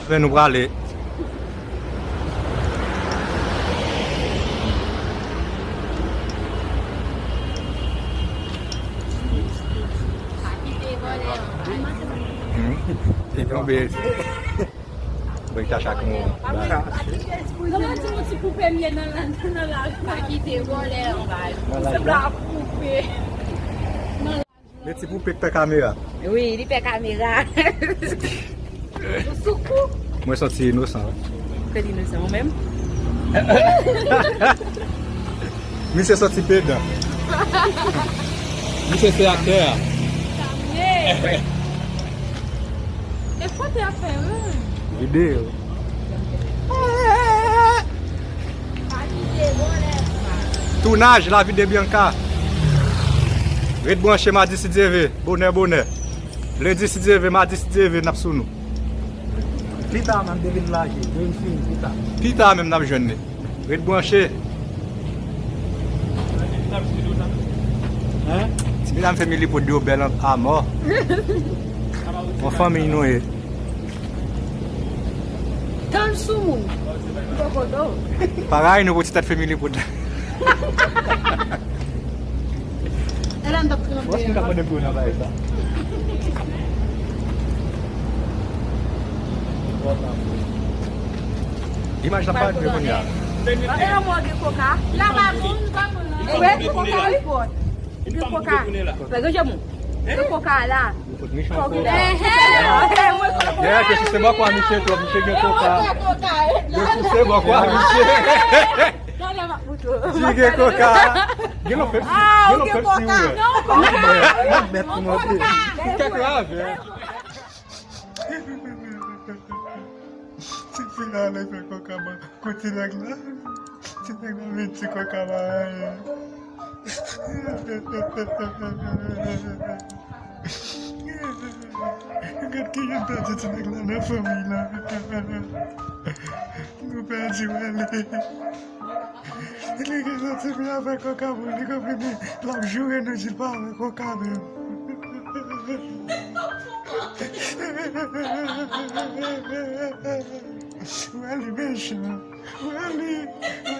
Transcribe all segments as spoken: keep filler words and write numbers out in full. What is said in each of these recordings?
Men nou prale. Hmm. Li tonbe. Brita chak mou. Kòman ti, yon ti poupe m ye nan, nan, nan lari. Pa kite vòlè anba yo. Nan lari. Se pa poupe. Men ti poupe k pè kamera. Wi, li pè kamera. Ou sou kou. Mwen santi inosan, wi. Kòd inosan, ou menm? Misye santi pedan. Misye se aktè a. Sa m ye. E foto ap fè, wi. Videyo. Tounaj, La Vie de Bianca. Ret branche madi si Dye ve. Bonè, bonè. Lendi si Dye ve, madi si Dye ve, n ap sou nou. Pita, m ap devin laje. Devin fini, pita. Pita menm n ap jwenn li. Ret branche. Hein? Ti medam Fanmi Lipwod yo bèl an, amò. Yon fanmi nou ye. Tann sou moun. M poko do. Paray nou pou ti tèt Fanmi Lipwod la. Elan t ap tranble. Wè si m ka mande pou yo nan bagay sa. Imaj la pa dwe kounye a. Elan mwen gen koka. La pa bon, nou pa bon la. Wi, gen koka, wi. Gen koka. Lage je moun. Gen koka la. Fòk riche an koka. Ehe, ok, mwen koka. Yeah, te souse bòkò a misye twòp, misye gen koka. Te souse bòkò a misye. Gade m ap moutre w. Di gen koka. Gen lòt pepsi, gen lòt pepsi ou wè. Non, koka. Mwen mèt pou mwen. Kèk la avè. Ti fi la ale fè koka ban. Kote nèg la? Ti nèg la vin ti koka ba anyen. Gad kijan n pèdi ti nèg la nan fanmi la. Nou pèdi Wèli. Li gen santi li ap fè koka pou li konprann li. L ap joure nou di l pa wè koka menm. Wèli mechan. Wèli,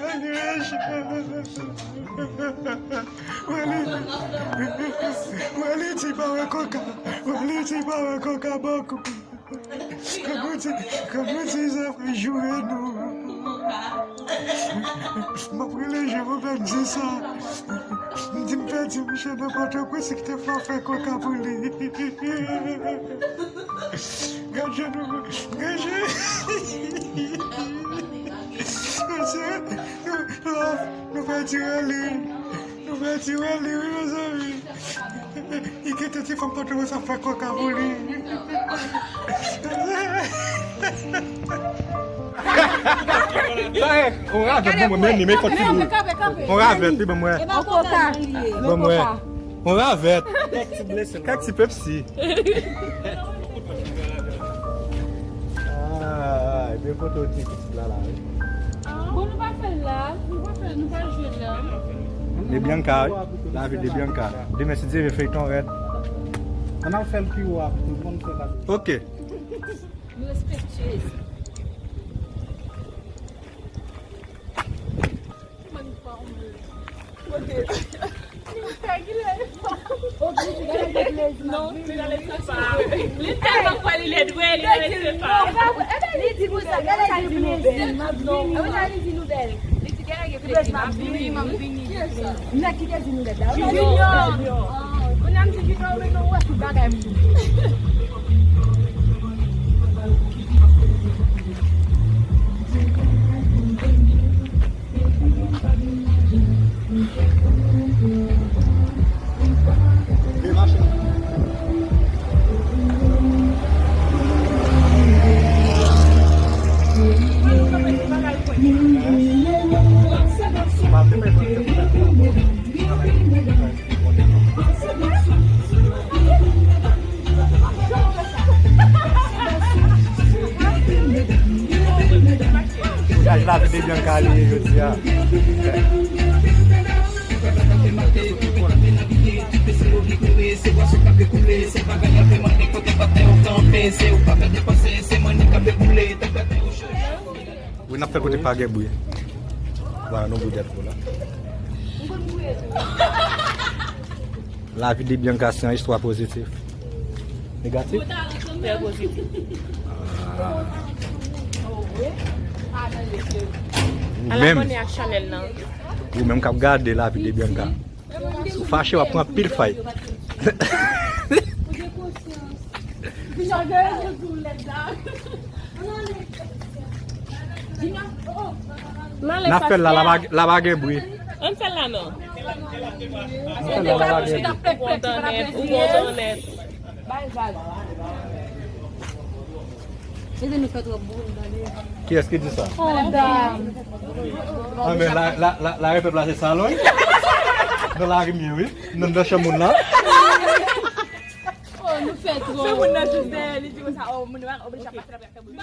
Wèli mechan. Wèli, Wèli di pa wè koka. Wèli di pa wè koka bòkò. Kòman di, kòman di sa fè joure nou. M ap rele je m ap di sa. M di m pèdi mouche nan Pòtoprens ki te fè fè koka pou li. Gad je nou, gad je. Mesye, nou, nou, nou pèdi Wèli. Nou pèdi Wèli, wi, mezanmi. Li kite ti fanm Pòtoprens ap fè koka pou li. Sa e, on ravèt, bon, mwen, men, men, fòk ti boul. On ravèt, wi, ban mwen. Bon, mwen. On ravèt. Kèk ti pepsi. Ah, ebyen, kote w te pitit la, la, wi. Bon, nou pa fè l la. Nou pa fè, nou pa jwe la. De Bianca, wi. La vie de Bianca. Demen, si Dye vle, feyton rèd. Ann al fè l pi wo a, pou tout moun fè la. Ok. Nou respektyez. Li tèlman kwè li lèd vre, li rele Sefa. Li di konsa, gade ki plezi, m ap vini. Li di, gade ki plezi, m ap vini, m ap vini. Nèg ki te di nou lèd la. Junior. Junior. Kounye a m di Junior, men nou wè tout bagay m di. Kounye a la vi de Bianca li ye jodi a. Wi, n ap fè kote pa gen bri. Vwala, nou bri dèt pou la. Lavi de Bianca se yon istwa pozitif. Negatif? Trè pozitif. Ah. Ou menm, abòne ak chanèl nan. Ou menm k ap gade Lavi de Bianca. Si w fache, w ap pran pil fay. N ap fè l la, la pa, la pa gen bri. Ann fè l la non. N ap fè l la, la pa gen bri. Ou bon dan nèt, ou bon dan nèt. Kiyès ki di sa? Ah, men la, la, la, la, pèp la se salon. Nan lari m ye, wi. Nan, nan chanm moun la. Oh, nou fè twòp. Se moun nan jis dèyè, li di konsa, oh, moun nan oblije ap pase la pou y ap fè bri.